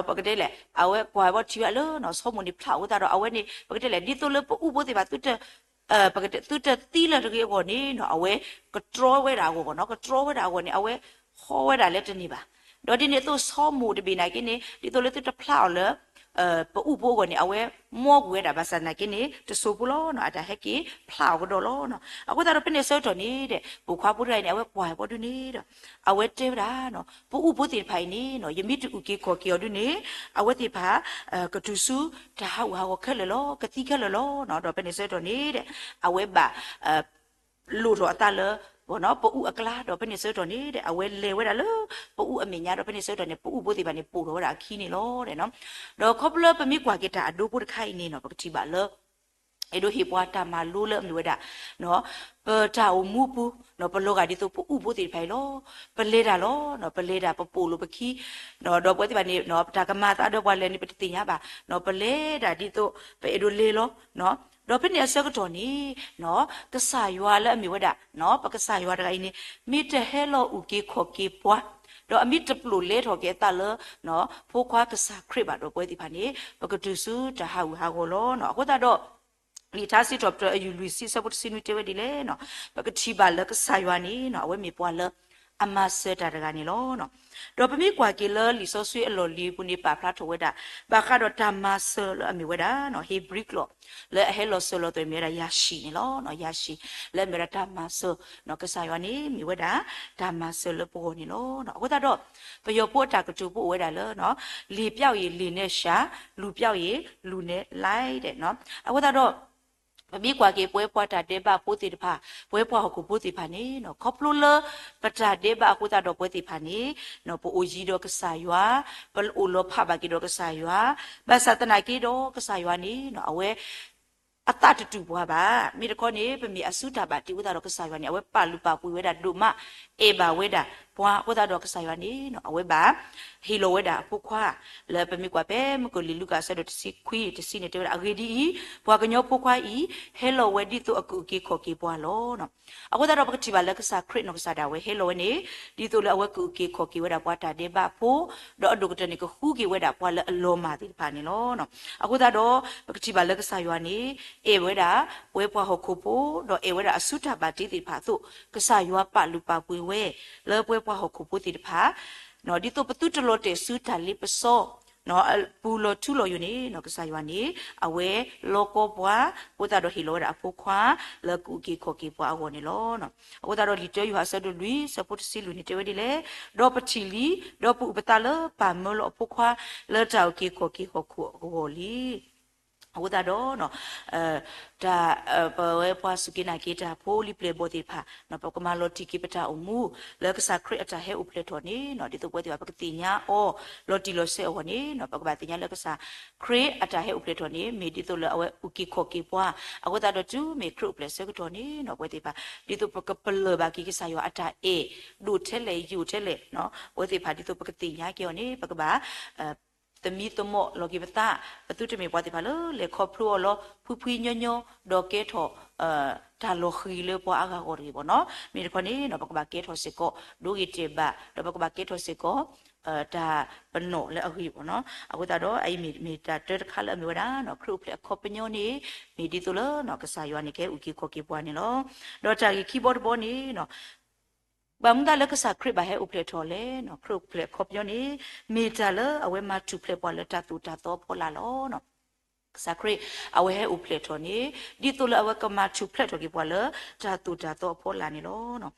ပကတဲလဲၣ် အဝဲကွၢ်ဘီထံဝဲဒၣ်လၢ နီၢ် စီၤမိၣ်န့ၣ်ဖျးအီၤအဃိသတးဒီး အဝဲန့ၣ် ပကတဲလဲၣ် ဒ်သိးလၢပအူၣ်ဖိသ့ၣ်တဖၣ် သုတသံလၢၤတဂ့ၤအဂီၢ်န့ၣ် နီၢ် အဝဲကတြီဝဲဒၣ်အဂီၢ် နီၢ် ကတြီဝဲဒၣ်အဂီၢ်န့ၣ် အဝဲဟီဝဲဒၣ်လၢတန့ၢ်ဘၣ်. ဒီးဒ်န့ၣ်အသိးစီၤမိၣ်တဘ့ၣ်နာ်က့န့ၣ် ဒ်သိးလၢသုတဖျးအီၤလၢ ပအူၣ်ဖိအဂီၢ်န့ၣ် အဝဲမီကွံာ်ဝဲဒၣ် ဘၣ်ဆၣ်သနာ်က့န့ၣ် တစိၢ်ဖိလီၤ နီၢ် အတၢ်ဟဲက့ၤဖျးအီၤကဒီးလီၤ နီၢ်. အဃိသတးဒီးဖဲန့ၣ်အဆၢကတီၢ်န့ၣ်ဒီး ပိာ်ခွါဖိတဂၤအံၤန့ၣ် အဝဲကွၢ်ဘီဒုန့ၣ်ဒီး အဝဲတဲဝဲဒၣ် နီၢ် ပအူၣ်ဖိသ့ၣ်တဖၣ်အံၤန့ၣ် နီၢ် ယမ့ၢ်တအုၣ်က့ၤခီၣ်က့ၤအီၤဒုန့ၣ် အဝဲသ့ၣ်တဖၣ် ကတုၤဆူတၢ်ဟးဂူာ်ဟးဂီၤခဲလၢာ်လီၤ ကသံခဲလၢာ်လီၤ နီၢ်. ဒီးဖဲန့ၣ်အဆၢကတီၢ်န့ၣ်ဒီး အဝဲဘၣ် လိၣ်ထီၣ်အသးလၢ ပအူၣ်အကျါ ဒီးဖဲန့ၣ်အဆၢကတီၢ်န့ၣ်ဒီး အဝဲလဲၤဝဲဒၣ်လၢပအူၣ်အမဲာ်ညါ ဒီးဖဲန့ၣ်အဆၢကတီၢ်န့ၣ် ပအူၣ်ဖိသ့ၣ်တဖၣ်န့ၣ် ပိာ်ထီၣ်ဝဲဒၣ်အခံန့ၣ်လီၤ နီၢ်. ဒီးခီဖျိလၢပမ့ၢ်ကွၢ်က့ၤတၢ်အဒိဖိတခါအံၤန့ၣ် နီၢ် ပကထံၣ်ဘၣ်လၢ အဲၣ်ဒိးဟ့ၣ်ပှၤတၢ်မၤလိလၢအမ့ၢ်ဝဲဒၣ် နီၢ် ပတၢ်အိၣ်မူပူၤ နီၢ် ပလီၤဂာ်ဒ်သိးပအူၣ်ဖိသ့ၣ်တဖၣ်အံၤလီၤ. ပလဲၤတၢ်လီၤ နီၢ် ပလဲၤတၢ်ပပိာ်လိာ်ပခံ နီၢ် ဒီးပဝဲသ့ၣ်တဖၣ်န့ၣ် နီၢ် ပတၢ်ကမၤအသးဒီးပှၤလဲၤန့ၣ် ပတသ့ၣ်ညါဘၣ် နီၢ် ပလဲၤဒၣ်ဒ်သိးပအဲၣ်ဒိးလဲၤလီၤ နီၢ်. ဒီးဖဲန့ၣ်အဆၢကတီၢ်န့ၣ် နီၢ် ကစၢ်ယွၤလၢအမ့ၢ်ဝဲဒၣ် နီၢ် ပကစၢ်ယွၤတဂၤအံၤန့ၣ် မ့ၢ်တဟဲလီၤအုၣ်က့ၤခီၣ်က့ၤပှၤ ဒီးအမ့ၢ်တပျိာ်လဲထီၣ်က့ၤအသးလၢ နီၢ် ဖိခွါကစၢ်ခရံာ်ဘၣ်ဒီး ပဝဲသ့ၣ်တဖၣ်န့ၣ် ပကတုၤဆူတၢ်ဟးဂူာ်ဟးဂီၤလီၤ နီၢ်. အဃိသတးဒီး လံာ်ထါစံးထီၣ်ပတြၢၤအယူၢ်လွံၢ်ဆံ အဆၢဖိတဆံနွံတဲဝဲဒ်လဲၣ် နီၢ် ပကထံၣ်ဘၣ်လၢကစၢ်ယွၤန့ၣ် နီၢ် အဝဲမ့ၢ်ပှၤလၢအမၤစၢၤတၢ်တဂၤန့ၣ်လီၤ နီၢ်. ဒီးပမ့ၢ်ကွၢ်က့ၤလၢလံာ်စီဆှံအလီၢ်လံၤအပူၤန့ၣ် ပာ်ဖျါထီၣ်ဝဲဒၣ် ဘၣ်ဃးဒီးတၢ်မၤစၢၤလၢအမ့ၢ်ဝဲဒၣ် နီၢ် ဟ့းဘြံၤကျိာ် လၢအဟဲလီၤစၢၤလီၤသွဲၣ်မ့ၢ်ဝဲဒၣ် ယၤၡံၣ် န့ၣ်လီၤ နီၢ် ယၤၡံၣ် လၢအမ့ၢ်ဝဲဒၣ်တၢ်မၤစၢၤ နီၢ် ကစၢ်ယွၤန့ၣ် မ့ၢ်ဝဲဒၣ် တၢ်မၤစၢၤလၢပဂီၢ်န့ၣ်လီၤ နီၢ်. အဃိသတးဒီး ပယီၤဖိအတၢ်ကတိၤဖိအိၣ်ဝဲဒၣ်လၢ နီၢ် လေပျောက်ရင် လေနဲ့ရှာ၊ လူပျောက်ရင် လူနဲ့လိုက် အဃိသတးဒီး ပမ့ၢ်ကွၢ်က့ၤပဝဲပှၤတၢ်ဒဲးဘးဖိသ့ၣ်တဖၣ် ပဝဲပှၤဟီၣ်ခိၣ်ဖိသ့ၣ်တဖၣ်န့ၣ် နီၢ် ခီဖျိလၢပတၢ်ဒဲးဘးအဃိသတးဒီးပဝဲသ့ၣ်တဖၣ်န့ၣ် နီၢ် ပအိၣ်ယံၤဒီးကစၢ်ယွၤ ပအိၣ်လီၤဖးဘၣ်က့ၤဒီးကစၢ်ယွၤ ဘၣ်ဆၣ်သနာ်က့ဒီးကစၢ်ယွၤန့ၣ် နီၢ် အဝဲ အသးတတူာ်ပှၤဘၣ်. မ့ၢ်တခီန့ၣ် ပမ့ၢ်အစုတၢ်ဘၣ်တ့အဃိသတးဒီးကစၢ်ယွၤန့ၣ် အဝဲပာ်လုၢ်ပာ်ပှ့ၤဝဲဒၣ်ဒိၣ်မး အဲၣ်ဘၣ်ဝဲဒၣ်ပှၤအဃိသတးဒီးကစၢ်ယွၤန့ၣ် နီၢ် အဝဲဘၣ် ဟ့ၣ်လီၤဝဲဒၣ်အဖိခွါ လၢပမ့ၢ်ကွၢ်ဖဲမုၢ်ကီၤလံၢ်လူၤကၣ်အဆၢဒိၣ်တဆံခွံတဆံန့ၣ် တဲဝဲဒၣ် အဂ့ၢ်ဒ်အံၤ, ပှၤကညီဖိခွါအံၤ ဟဲလီၤဝဲဒ်သိးအကအုၣ်က့ၤခီၣ်က့ၤပှၤလီၤ. အဃိသတးဒီးပကထံၣ်ဘၣ်လၢကစၢ်ခရံာ်နီၢ်ကစၢ်ဒၣ်ဝဲဟဲလီၤဝဲန့ၣ် ဒ်သိးလၢအဝဲကအုၣ်က့ၤခီၣ်က့ၤဝဲဒၣ်ပှၤတၢ်ဒဲးဘးဖိ, ဒီးအဒိၣ်ကတၢၢ်န့ၣ် ကဃုက့ၤဝဲဒၣ်ပှၤလၢအလီၤမၢ်သ့ၣ်တဖၣ်န့ၣ်လီၤ. အဃိသတးဒီး ပကထံၣ်ဘၣ်လၢကစၢ်ယွၤန့ၣ် အဲၣ်ဝဲဒၣ် ပဝဲပှၤဟီၣ်ခိၣ်ဖိ ဒီးအဲၣ်ဝဲဒၣ်အစုတၢ်ဘၣ်တ့သ့ၣ်တဖၣ်အသိး ကစၢ်ယွၤပာ်လုၢ်ပာ်ပှ့ၤဝဲ လၢပဝဲပှၤဟီၣ်ခိၣ်ဖိသ့ၣ်တဖၣ် ဒ်သိးပသုတလီၤတဲာ်ဆူတၢ်လ့ပစီ ပူၤလီၤထူလီၤယိာ်န့ၣ် ကစၢ်ယွၤန့ၣ် အဝဲလီကီပှၤ အဃိသတးဒီးဟ့ၣ်လီၤဝဲဒၣ်အဖိခွါ လၢကအုၣ်က့ၤခီၣ်က့ၤပှၤအဂီၢ်န့ၣ်လီၤ. အဃိသတးဒီးလံာ်တၢယိၤဟၣ်အဆၢဒိၣ်လွံၢ် ဆၢဖိတဆံလွံၢ်န့ၣ်တဲဝဲဒ်လဲၣ်, ဒီးပထံၣ်လံ ဒီးပအုၣ်ပသးလၢပၢ်မၢလီၤအဖိခွါ လၢတၢ်အုၣ်က့ၤခီၣ်က့ၤဟီၣ်ခိၣ်အဂီၢ်လံ. အဃိသတးဒီး တၢ် ပဝဲပှၤစူၢ်က့ၤနာ်က့ၤတၢ်ဖိလံၤပျဲၢ်ဘီၣ်သ့ၣ်တဖၣ် ပကမၤလီၤတံၢ်က့ၤပတၢ်အိၣ်မူ လၢကစၢ်ခရံာ်အတၢ်ဟဲအိၣ်ဖျဲၣ်ထီၣ်န့ၣ် ဒ်သိးပဝဲသ့ၣ်တဖၣ်ပကသ့ၣ်ညါအီၤ လီၤတံၢ်လီၤဆဲးအဂီၢ်န့ၣ် ပကဘၣ်သ့ၣ်ညါလၢကစၢ်ခရံာ်အတၢ်ဟဲအိၣ်ဖျဲၣ်ထီၣ်န့ၣ် မ့ၢ်ဒ်သိးလၢအဝဲအုၣ်က့ၤခီၣ်က့ၤပှၤ အဃိသတးဒီးတုၤမ့ၢ်ခရံာ်အိၣ်ဖျဲၣ်အဆၢကတီၢ်န့ၣ် ပဝဲသ့ၣ်တဖၣ် ဒ်သိးပကပလၢၢ်ဘၣ်က့ၤကစၢ်ယွၤအတၢ်အဲၣ် ဒိၣ်ထဲလဲၣ်ယိာ်ထဲလဲၣ် ပဝဲသ့ၣ်တဖၣ်ဒ်သိးပကသ့ၣ်ညါက့ၤအီၤန့ၣ် ပကဘၣ် သမံသမိးလီၤက့ၤပသး, ပသုတမ့ၢ်ပှၤသ့ၣ်တဖၣ်လၢလဲၤခီဖျိအီၤလီၤ ဖှံဖှံညီညီ ဒီးကဲထီၣ် တၢ်လီၤဃံၤလၢပှၤအါဂၤအဂီၢ်တဂ့ၤဘၣ်နီၤ. မ့ၢ်တခီန့ၣ် ပကဘၣ်ကဲထီၣ်စ့ၢ်ကီး ဒိဂ့ၤတဲာ်ဘၣ် ဒီးပကဘၣ်ကဲထီၣ်စ့ၢ်ကီး တၢ်ပနီၣ်လၢအဂ့ၤဘၣ်နီၤ. အဃိသတးဒီး အအံၤမ့ၢ်တၢ်တၢတခါလၢအမ့ၢ်ဝဲဒၣ် ခရံာ်အိၣ်ဖျဲၣ်အခီပညီန့ၣ် မ့ၢ်ဒ်သိးလၢ ကစၢ်ယွၤန့ၣ်ကဟဲအုၣ်က့ၤခီၣ်က့ၤပှၤန့ၣ်လီၤ. ဒီးတၢ်ဂ့ၢ်ခံဘီတဘီန့ၣ် ဘၣ်မနုၤလၢကစၢ်ခရံာ်ဘၣ်ဟဲအိၣ်ဖျဲၣ်ထီၣ်လဲၣ်. ခရံာ်အိၣ်ဖျဲၣ်အခီပညီန့ၣ် မ့ၢ်တၢ်လၢအဝဲမၤထူၣ်ဖျဲးပှၤလၢတၢ်သိၣ်တၢ်သီအဖီလာ်လီၤ. ကစၢ်ခရံာ် အဝဲဟဲအိၣ်ဖျဲၣ်ထီၣ်န့ၣ် ဒ်သိးလၢအဝဲကမၤထူၣ်ဖျဲးထီၣ်က့ၤပှၤလၢတၢ်သိၣ်တၢ်သီအဖီလာ်န့ၣ်လီၤ.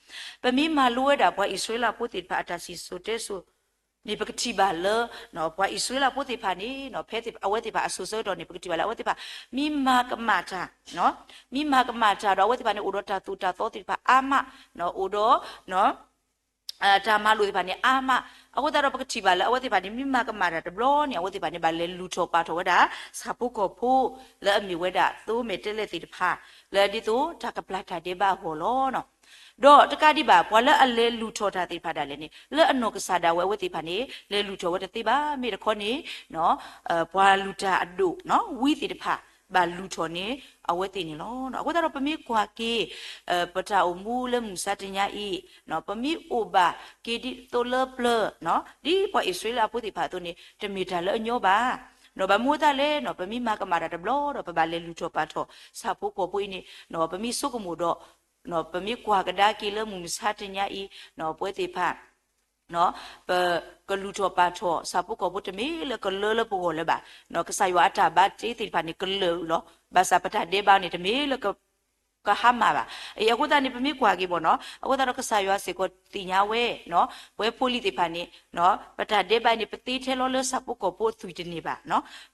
ပမ့ၢ်မၤလိဝဲဒၣ်ပှၤအံၣ်စရ့လးဖိသ့ၣ်တဖၣ်အတၢ်စံၣ်စိၤတဲစိၤန့ၣ် ပကထံၣ်ဘၣ်လၢ ပှၤအံၣ်စရ့လးဖိသ့ၣ်တဖၣ်န့ၣ် ဖဲအဝဲသ့ၣ်တဖၣ်အစိၤဆၢကတီၢ်န့ၣ် ပကထံၣ်ဘၣ်လၢအဝဲသ့ၣ်တဖၣ် မ့ၢ်မၤကမၣ်တၢ် မ့ၢ်မၤကမၣ်တၢ်ဒီးအဝဲသ့ၣ်တဖၣ်န့ၣ် အိၣ်ဒီးတၢ်သိၣ်တၢ်သီသ့ၣ်တဖၣ်အါမး, အိၣ်ဒီး တၢ်မၤလိာ်သ့ၣ်တဖၣ်န့ၣ်အါမး. အဃိသတးဒီးပကထံၣ်ဘၣ်လၢအဝဲသ့ၣ်တဖၣ်န့ၣ် မ့ၢ်မၤကမၣ်တၢ်တဘျီန့ၣ် အဝဲသ့ၣ်တဖၣ်န့ၣ် ဘၣ်လဲၤလုၢ်ထီၣ်ပာ်ထီၣ်ဝဲဒၣ် ဆၣ်ဖိကီၢ်ဖိ လၢအမ့ၢ်ဝဲဒၣ်သိမဲာ်တဲးလဲးသ့ၣ်တဖၣ် လၢဒ်သိးတၢ်ကပျၢ်တၢ်ဒဲးဘးအဂီၢ်လီၤ. ဒီးတကးဒံးဘၣ် ပှၤလၢအလဲၤလုၢ်ထီၣ်တၢ်သ့ၣ်တဖၣ်ဒၣ်လဲာ်န့ၣ် လၢအနီၢ်ကစၢ်ဒၣ်ဝဲအဝဲသ့ၣ်တဖၣ်န့ၣ် လဲၤလုၢ်ထီၣ်ဝဲတသ့ဘၣ်. မ့ၢ်တခီန့ၣ် ပှၤလုၢ်တၢ်အဒိၣ် ဝံသ့ၣ်တဖၣ် ဘၣ်လူၤထီၣ်န့ၣ် အဝဲသ့ၣ်န့ၣ်လီၤ. အဃိသတးဒီး ပမ့ၢ်ကွၢ်က့ၤ ပတၢ်အိၣ်မူလၢမုၢ်မဆါတနံၤအံၤ, ပမ့ၢ်အိၣ်ဘၣ်က့ၤဒ်သိးလၢပျၢၤ, ဒ်ပှၤအံၣ်စရ့လးအဖိသ့ၣ်တဖၣ်အသိးန့ၣ် တမ့ၢ်တၢ်လၢအညီဘၣ်. ဘၣ်မနုၤအဃိသတးလဲၣ်, ပမ့ၢ်မၤကမၣ်တၢ်တဘျီဒီး ပဘၣ်လဲၤလူၤထီၣ်ပာ်ထီၣ်ဆၣ်ဖိကီၢ်ဖိအံၤန့ၣ်, ပမ့ၢ်ဆိကမိၣ်ဒီး ပမ့ၢ်ကွၢ်ကဒါက့ၤလၢမုၢ်မဆါတနံၤအံၤ, ပဝဲသ့ၣ်တဖၣ် ပကလူၤထီၣ်ပာ်ထီၣ်ဆၣ်ဖိကီၢ်ဖိတမ့ၢ်လၢကလၢလၢပဂီၢ်လၢၤဘၣ်. ကစၢ်ယွၤအတၢ်ဘါတ့သ့ၣ်တဖၣ်န့ၣ် ကလၢာ်လီၤ. ဘၣ်ဆၣ်ပတၢ်ဒဲးဘးန့ၣ် တမ့ၢ်လၢ ကဟါမၢ်ဘၣ်. အဃိသတးန့ၣ် ပမ့ၢ်ကွၢ်က့ၤဘၣ်နီၤ, အဃိသတးဒီး ကစၢ်ယွၤစ့ၢ်ကီးသ့ၣ်ညါဝဲ, ပဝဲဖိလံၤသ့ၣ်တဖၣ်န့ၣ် ပတၢ်ဒဲးဘးန့ၣ် ပသ့ထဲလီၤလၢဆၣ်ဖိကီၢ်ဖိအသွံၣ်တန့ၢ်ဘၣ်.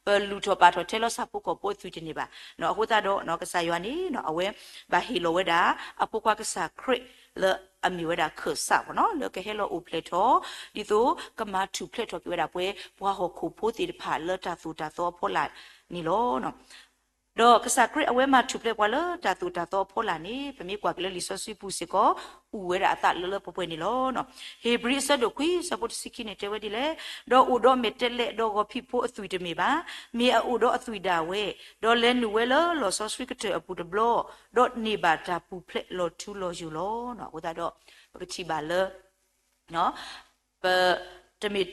ပလူၤထီၣ်ပာ်ထီၣ်ထဲလီၤဆၣ်ဖိကီၢ်ဖိအသွံၣ်တန့ၢ်ဘၣ်. အဃိသတးဒီး ကစၢ်ယွၤန့ၣ် အဝဲဘၣ်ဟ့ၣ်လီၤဝဲဒၣ် အဖိခွါကစၢ်ခရံာ်လၢအမ့ၢ်ဝဲဒၣ်ခၢၣ်စးဘၣ်နီၤ, လၢကဟဲလီၤအိၣ်ဖျဲၣ်ထီၣ် ဒ်သိးကမၤထူၣ်ဖျဲးထီၣ်က့ၤဝဲဒၣ်ပှၤဟီၣ်ခိၣ်ဖိသ့ၣ်တဖၣ်လၢတၢ်သိၣ်တၢ်သီအဖီလာ်န့ၣ်လီၤ. ဒီးကစၢ်ခရံာ်အဝဲမၤထူၣ်ဖျဲးပှၤလၢတၢ်သိၣ်တၢ်သီအဖီလာ်န့ၣ် ပမ့ၢ်ကွၢ်က့ၤလၢလံာ်စီဆှံပူၤစ့ၢ်ကီး အိၣ်ဝဲဒၣ်အသးလၢလၢပှဲၤပှဲၤန့ၣ်လီၤ. ဟ့းဘြံၤအဆၢဒိၣ်ခွံ အဆၢဖိတဆံခံန့ၣ် တဲဝဲဒ်လဲၣ်, ဒီးအိၣ်ဒီးမဲာ်တဲးလဲးဒီးဂီၤဖံးဖိအသွံၣ်တမ့ၢ်ဘၣ်, မ့ၢ်အအိၣ်ဒီးအသွံၣ်ဒၣ်ဝဲ, ဒီးလဲၤနုာ်ဝဲလၢလီၤဆီဆှံကတၢၢ်အပူၤတဘျီ, ဒီးန့ၢ်ဘၣ်တၢ်ပူၤဖျဲးလီၤထူလီၤယိာ်လီၤ. အဃိသတးဒီး ပကထံၣ်ဘၣ်လၢ ပတမ့ၢ်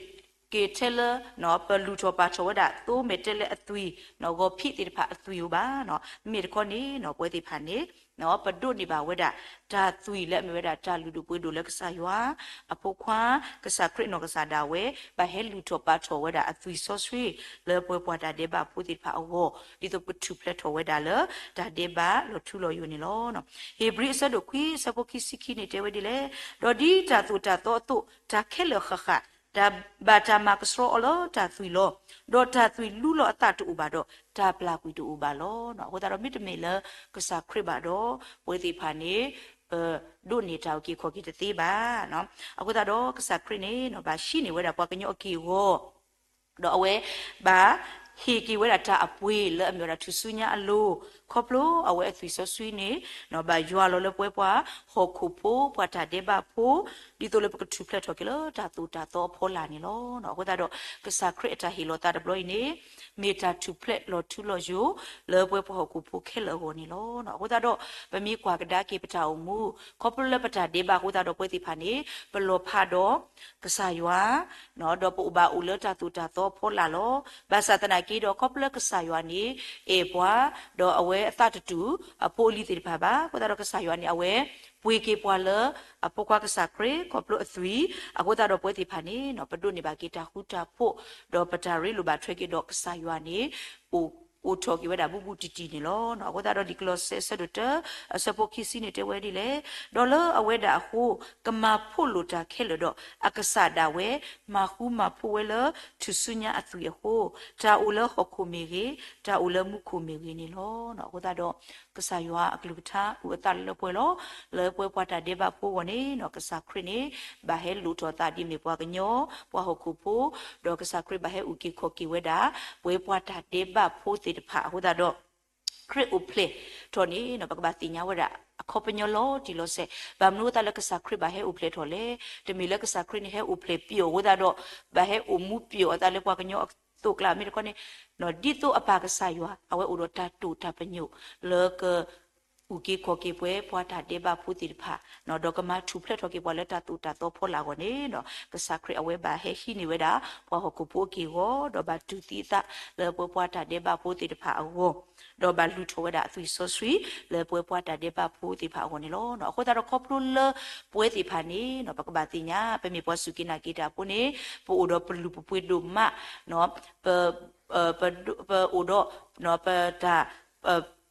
က့ၤထဲလၢ ပလူၤထီၣ်ပာ်ထီၣ်ဝဲဒၣ် သိမဲာ်တဲးလဲးအသွံၣ်, ဂီၤဖံးသ့ၣ်တဖၣ်အသွံၣ်ဧိၤဘၣ်. မ့မ့ၢ်တခီန့ၣ် ပဝဲသ့ၣ်တဖၣ်န့ၣ် ပဒိးန့ၢ်ဘၣ်ဝဲဒၣ် တၢ်သွံၣ်လၢအမ့ၢ်ဝဲဒၣ်တၢ်လုၢ်ဒိၣ်ပှ့ၤဒိၣ်လၢကစၢ်ယွၤအဖိခွါ ကစၢ်ခရံာ်နီၢ်ကစၢ်ဒၣ်ဝဲ ဘၣ်ဟဲလူၤထီၣ်ပာ်ထီၣ်ဝဲဒၣ်အသွံၣ်စီဆှံ လၢပှဲၤပှၤတၢ်ဒဲးဘးဖိသ့ၣ်တဖၣ်အဂီၢ် ဒ်သိးပကထူၣ်ဖျဲးထီၣ်ဝဲဒၣ်လၢ တၢ်ဒဲးဘးလီၤထူလီၤယိာ်န့ၣ်လီၤ. ဟ့းဘြံၤအဆၢဒိၣ်ခွံ အဆၢဖိခံဆံခံန့ၣ် တဲဝဲဒ်လဲၣ်, ဒီးဒ်တၢ်သိၣ်တၢ်သီအသိး တၢ်ခဲလၢာ်ဃၣ်ဃၣ် တၢ်ဘၣ်တၢ်မၤကဆှီအီၤလၢတၢ်သွံၣ်လီၤ. ဒီးတၢ်သွံၣ်လူလီၤအသးတအိၣ်ဘၣ်ဒီး တၢ်ပျၢ်ကွံာ်တအိၣ်ဘၣ်လီၤ. အဃိသတးဒီး မ့တမ့ၢ်လၢကစၢ်ခရံာ်ဘၣ်ဒီး ပဝဲသ့ၣ်တဖၣ်န့ၣ် ပဒိးန့ၢ်တၢ်အုၣ်က့ၤခီၣ်က့ၤတသ့ဘၣ်. အဃိသတးဒီး ကစၢ်ခရံာ်န့ၣ် ဘၣ်ဟံးန့ၢ်ဝဲဒၣ်ပှၤကညီအက့ၢ်အဂီၤ ဒီးအဝဲဘၣ်ဟ့ၣ်က့ၤဝဲဒၣ်တၢ်အပှ့ၤလၢအမ့ၢ်ဝဲဒၣ်ထူၣ်စုညါအလိၤ, ခီဖျိအဝဲအသွံၣ်စီဆှံန့ၣ် ဘၣ်ယွၤလီၤလၢပဝဲပှၤဟီၣ်ခိၣ်ဖိ ပှၤတၢ်ဒဲးဘးဖိ, ဒ်သိးလၢပကထူၣ်ဖျဲးထီၣ်က့ၤလၢတၢ်သိၣ်တၢ်သီအဖီလာ်န့ၣ်လီၤ. အဃိသတးဒီး ကစၢ်ခရံာ်အတၢ်ဟ့ၣ်လီၤသးတဘျီအံၤန့ၣ် မ့ၢ်တၢ်ထူၣ်ဖျဲးလီၤထူလီၤယိာ် လၢပဝဲပှၤဟီၣ်ခိၣ်ဖိခဲလၢာ်အဂီၢ်န့ၣ်လီၤ. အဃိသတးဒီး ပမ့ၢ်ကွၢ်ကဒါက့ၤပတၢ်အိၣ်မူ ခီဖျိလၢပတၢ်ဒဲးဘးအဃိသတးဒီး ပဝဲသ့ၣ်တဖၣ်န့ၣ် ပလီၤဖးဒီးကစၢ်ယွၤ ဒီးပအိၣ်ဘၣ်အိၣ်လၢတၢ်သိၣ်တၢ်သီအဖီလာ်လီၤ. ဘၣ်ဆၣ်သနာ်က့ဒီး ခီဖျိလၢကစၢ်ယွၤန့ၣ် အဲၣ်ပှၤ, ဒီးအဝဲအသးတတူာ် အဖိအလံၤသ့ၣ်တဖၣ်ဘၣ်. အဃိသတးဒီးကစၢ်ယွၤန့ၣ် အဝဲပှ့ၤက့ၤပှၤလၢ အဖိခွါကစၢ်ခရံာ် ခီဖျိအသွံၣ်, အဃိသတးဒီးပဝဲသ့ၣ်တဖၣ်န့ၣ် ပဒိးန့ၢ်ဘၣ်က့ၤတၢ်ဃူတၢ်ဖိး, ဒီးပတၢ်ရ့လိာ်ဘၣ်ထွဲက့ၤဒီးကစၢ်ယွၤန့ၣ် အိၣ်ထီၣ်က့ၤဝဲဒၣ်ဘူးဘူးတံၢ်တံၢ်န့ၣ်လီၤ. အဃိသတးဒီးလံာ်ကလီးစဲအဆၢဒိၣ်တၢ အဆၢဖိခံဆံန့ၣ်တဲဝဲဒ်လဲၣ်, ဒီးလၢအဝဲဒၣ်အဃိ ကမၤဖှိၣ်လိာ်တၢ်ခဲလၢာ်ဒီး အကစၢ်ဒၣ်ဝဲ မၤဃူမၤဖိးဝဲလၢထူၣ်စုညါအသွံၣ်အဃိ, တၢ်အိၣ်လၢဟီၣ်ခိၣ်မ့ၢ်ဂ့ၤ, တၢ်အိၣ်လၢမူခိၣ်မ့ၢ်ဂ့ၤန့ၣ်လီၤ. အဃိသတးဒီး ကစၢ်ယွၤအကလုၢ်ကထါအိၣ်အသးလၢလၢပှဲၤပှဲၤလီၤ. လၢပဝဲပှၤတၢ်ဒဲးဘးဖိအဂီၢ်န့ၣ် ကစၢ်ခရံာ်န့ၣ် ဘၣ်ဟဲလိၣ်ထီၣ်သးဒ်အမ့ၢ်ပှၤကညီ ပှၤဟီၣ်ခိၣ်ဖိ, ဒီးကစၢ်ခရံာ်ဘၣ်ဟဲအုၣ်က့ၤခီၣ်က့ၤဝဲဒၣ် ပဝဲပှၤတၢ်ဒဲးဘးဖိသ့ၣ်တဖၣ် အဃိသတးဒီး ခရံာ်အိၣ်ဖျဲၣ်ထီၣ်န့ၣ် ပကဘၣ်သ့ၣ်ညါဝဲဒၣ်အခီပညီလီၤတံၢ်လီၤဆဲး, ဘၣ်မနုၤအဃိသတးလၢကစၢ်ခရံာ်ဘၣ်ဟဲအိၣ်ဖျဲၣ်ထီၣ်လဲၣ်. တမ့ၢ်လၢကစၢ်ခရံာ်န့ၣ်ဟဲအိၣ်ဖျဲၣ်ပျီအဃိသတးဒီး ဘၣ်ဟဲအိၣ်မူပျီအသးလၢပှၤကညီအသိးအကျါ မ့ၢ်တခီန့ၣ် ဒ်သိးအပၢ်ကစၢ်ယွၤ အဝဲအိၣ်ဒီးတၢ်တိာ်တၢ်ပညိၣ် လၢက အုၣ်က့ၤခီၣ်က့ၤပဝဲပှၤတၢ်ဒဲးဘးဖိသ့ၣ်တဖၣ်, ဒီးကမၤထူၣ်ဖျဲးထီၣ်က့ၤပှၤလၢတၢ်သိၣ်တၢ်သီဖီလာ်အဂီၢ်န့ၣ်, ကစၢ်ခရံာ်အဝဲဘၣ်ဟဲဟံးန့ၢ်ဝဲဒၣ် ပှၤဟီၣ်ခိၣ်ဖိအက့ၢ်အဂီၤ, ဒီးဘၣ်တူၢ်သံအသးလၢပဝဲပှၤတၢ်ဒဲးဘးဖိသ့ၣ်တဖၣ်အဂီၢ်, ဒီးဘၣ်လူၤထီၣ်ဝဲဒၣ်အသွံၣ်စီဆှံ လၢပဝဲပှၤတၢ်ဒဲးဘးဖိသ့ၣ်တဖၣ်အဂီၢ်န့ၣ်လီၤ. အဃိသတးဒီးခီဖျိလၢပဝဲသ့ၣ်တဖၣ်န့ၣ် ပကဘၣ်သ့ၣ်ညါ ပမ့ၢ်ပှၤစူၢ်က့ၤနာ်က့ၤတၢ်ဖိန့ၣ် ပအိၣ်ဒီးပလုၢ်ပပှ့ၤဒိၣ်မး, ပ ပ ပအိၣ်ဒီး ပတၢ်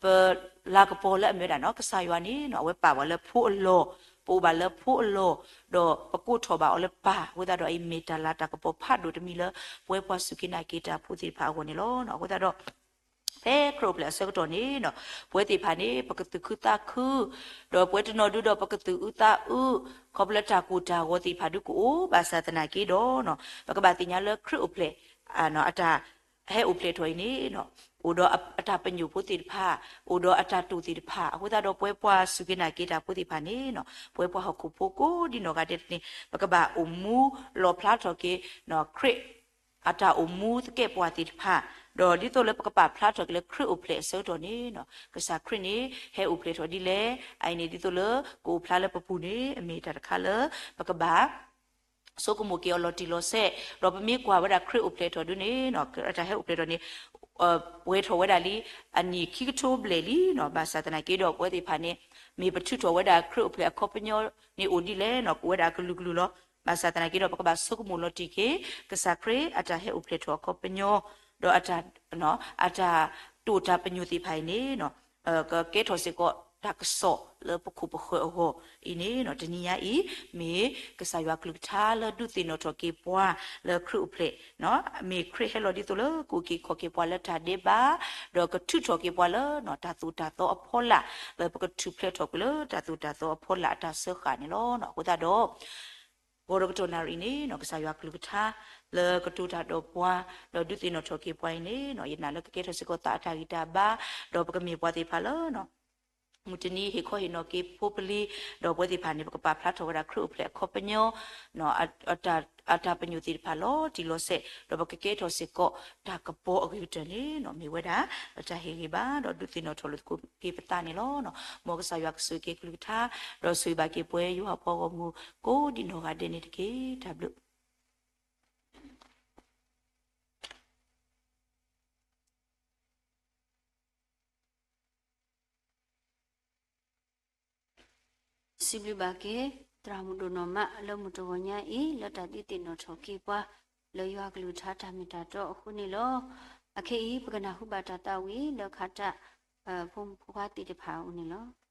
ပ ပလၤကပီၤလၢအမ့ၢ်ဝဲဒၣ် ကစၢ်ယွၤန့ၣ် အဝဲပာ်ပှၤလၢဖိအလီၢ်, ပအိၣ်ဘၣ်လၢဖိအလီၢ်, ဒီးပကိးထီၣ်ဘၣ်အီၤလၢပၢ်, အဃိသတးဒီးအံၤမ့ၢ်တၢ်လၤတၢ်ကပီၤဖးဒိၣ်တမံၤလၢ ပဝဲပှၤစူၢ်က့ၤနာ်က့ၤတၢ်ဖိသ့ၣ်တဖၣ်အဂီၢ်န့ၣ်လီၤ. အဃိသတးဒီး ဖဲခရံာ်အိၣ်ဖျဲၣ်အဆၢကတီၢ်န့ၣ် ပဝဲသ့ၣ်တဖၣ်န့ၣ် ပကသူၣ်ခုသးခု, ဒီးပဝဲတနီၤဒုဒီးပကသူၣ်အုးသးအုး, ခီဖျိလၢတၢ်ကိၢ်တၢ်ဂီၤသ့ၣ်တဖၣ်ဒုကအိၣ်, ဘၣ်ဆၣ်သနာ်က့ဒီး ပကဘၣ်သ့ၣ်ညါလၢခရံာ်အိၣ်ဖျဲၣ် အတၢ်ဟဲအိၣ်ဖျဲၣ်ထီၣ်အံၤန့ၣ် အိၣ်ဒီးအတၢ်ပညိၣ်ဖိသ့ၣ်တဖၣ်, အိၣ်ဒီးအတၢ်တိာ်သ့ၣ်တဖၣ်, အဃိသတးဒီးပဝဲပှၤစူၢ်က့ၤနာ်က့ၤတၢ်ဖိသ့ၣ်တဖၣ်န့ၣ် ပဝဲပှၤဟီၣ်ခိၣ်ဖိကိးဒ်နီၢ်ဂၤဒဲးန့ၣ် ပကဘၣ်အိၣ်မူလီၣ်ဖျါထီၣ်က့ၤ ခရံာ် အတၢ်အိၣ်မူသကဲာ်ပဝးသ့ၣ်တဖၣ်, ဒီးဒ်သိးလၢပကပာ်ဖျါထီၣ်က့ၤလၢခရံာ်အိၣ်ဖျဲၣ်အဆၢကတီၢ်န့ၣ်, ကစၢ်ခရံာ်န့ၣ် ဟဲအိၣ်ဖျဲၣ်ထီၣ်ဒ်လဲၣ်, အအံၤန့ၣ် ဒ်သိးလၢကအိၣ်ဖျါလၢပပူၤန့ၣ် အမ့ၢ်တၢ်တခါလၢ ပကဘၣ် ဆိကမိၣ်က့ၤအီၤလီၤတံၢ်လီၤဆဲး, ဒီးပမ့ၢ်ကွၢ်ဝဲဒၣ်ခရံာ်အိၣ်ဖျဲၣ်ထီၣ်ဒ်န့ၣ်, အတၢ်ဟဲအိၣ်ဖျဲၣ်ထီၣ်န့ၣ် ပှဲၤထီၣ်ဝဲဒၣ်လံ အနံၣ်ခံကထိဘျဲၣ်လံန့ၣ်, ဘၣ်ဆၣ်သနာ်က့ဒီးပဝဲသ့ၣ်တဖၣ်န့ၣ် မ့ၢ်ပထုးထီၣ်ဝဲဒၣ်ခရံာ်အိၣ်ဖျဲၣ်အခီပညီန့ၣ်အိၣ်ဒ်လဲၣ်န့ၣ်, ကအိၣ်ဝဲဒၣ်အကလုာ်ကလုာ်လီၤ. ဘၣ်ဆၣ်သနာ်က့ဒီး ပကဘၣ်ဆိကမိၣ်လီၤတံၢ်က့ၤ ကစၢ်ခရံာ်အတၢ်ဟဲအိၣ်ဖျဲၣ်ထီၣ်အခီပညီ, ဒီး အတၢ်တိာ်တၢ်ပညိၣ်သ့ၣ်တဖၣ်အံၤန့ၣ် ကကဲထီၣ်စ့ၢ်ကီးတၢ်ကစီၣ်လၢပခိၣ်ပဃၢၤအဂီၢ်အံၤန့ၣ်, တနံၤညါအံၤ မ့ၢ်ကစၢ်ယွၤကလုၢ်ကထါလၢဒုးသ့ၣ်နီၣ်ထီၣ်က့ၤပှၤလၢခရံာ်အိၣ်ဖျဲၣ်, မ့ၢ်ခရံာ်ဟဲလီၤဒ်သိးလၢကအိၣ်က့ၤခီၣ်က့ၤပှၤလၢတၢ်ဒဲးဘး, ဒီးကထုးထီၣ်က့ၤပှၤလၢတၢ်သိၣ်တၢ်သီအဖီလာ်, လၢပကထူၣ်ဖျဲးထီၣ်ကွံာ်လၢတၢ်သိၣ်တၢ်သီအဖီလာ်အတၢ်စၢဃာ်န့ၣ်လီၤ. အဃိသတးဒီး ဂီၤဒီးကတီၢ်နၣ်ရံၣ်န့ၣ် ကစၢ်ယွၤကလုၢ်ကထါလၢကတိၤတၢ်ဒီးပှၤ, ဒီးဒုးသ့ၣ်နီၣ်ထီၣ်က့ၤပှၤအံၤန့ၣ် ယနာ်လၢကကဲထီၣ်စ့ၢ်ကီးသးအတၢ်ဂံၢ်တၢ်ဘါ, ဒီးပကမ့ၢ်ပှၤသ့ၣ်တဖၣ်လၢ မုၢ်တနံၤဟ့ၣ်ခီဟ့ၣ်နီၤက့ၤဖိပလံၤ, ဒီးပဝဲသ့ၣ်တဖၣ်န့ၣ် ပကပာ်ဖျါထီၣ်ဝဲဒၣ်ခရံာ်အိၣ်ဖျဲၣ်အခီပညီ အတၢ်ပညိၣ်သ့ၣ်တဖၣ်လီၤတံၢ်လီၤဆဲး, ဒီးပကကဲထီၣ်စ့ၢ်ကီးတၢ်ကပီၤအဂ့ၤကတၢၢ်န့ၣ် မ့ၢ်ဝဲဒၣ် ပတၢ်ဟ့ၣ်ဂံၢ်ဘါ ဒီးဒုးသ့ၣ်နီၣ်ထီၣ်လိာ်သကိးက့ၤပသးန့ၣ်လီၤ. မ်ကစၢ်ယွၤကဆိၣ်ဂ့ၤက့ၤကလုၢ်ကထါ, ဒီးဆိၣ်ဂ့ၤဘၣ်က့ၤပဝဲယိၤဟၣ်ဖိဂီၢ်မုၢ်ကိးဒံးနီၢ်ဂၤဒဲးန့ၣ်တက့ၢ်. တၢ်ဘျုး စံးဘျုးဘၣ်က့ၤ သရၣ်မုၣ်ဒိၣ်နီၢ်မး လၢမုၢ်တဂီၤညါအံၤ လၢတၢ်ဒုးသ့ၣ်နီၣ်ထီၣ်က့ၤပှၤ လၢယွၤကလုၢ်ကထါတၢ်မ့ၢ်တၢ်တီအဃိန့ၣ်လီၤ. အခဲအံၤ ပကနၢ်ဟူဘၣ်တၢ်သးဝံၣ်လၢခါတၢ် ဖိမုၣ်ဖိခွါသ့ၣ်တဖၣ်အအိၣ်န့ၣ်လီၤ.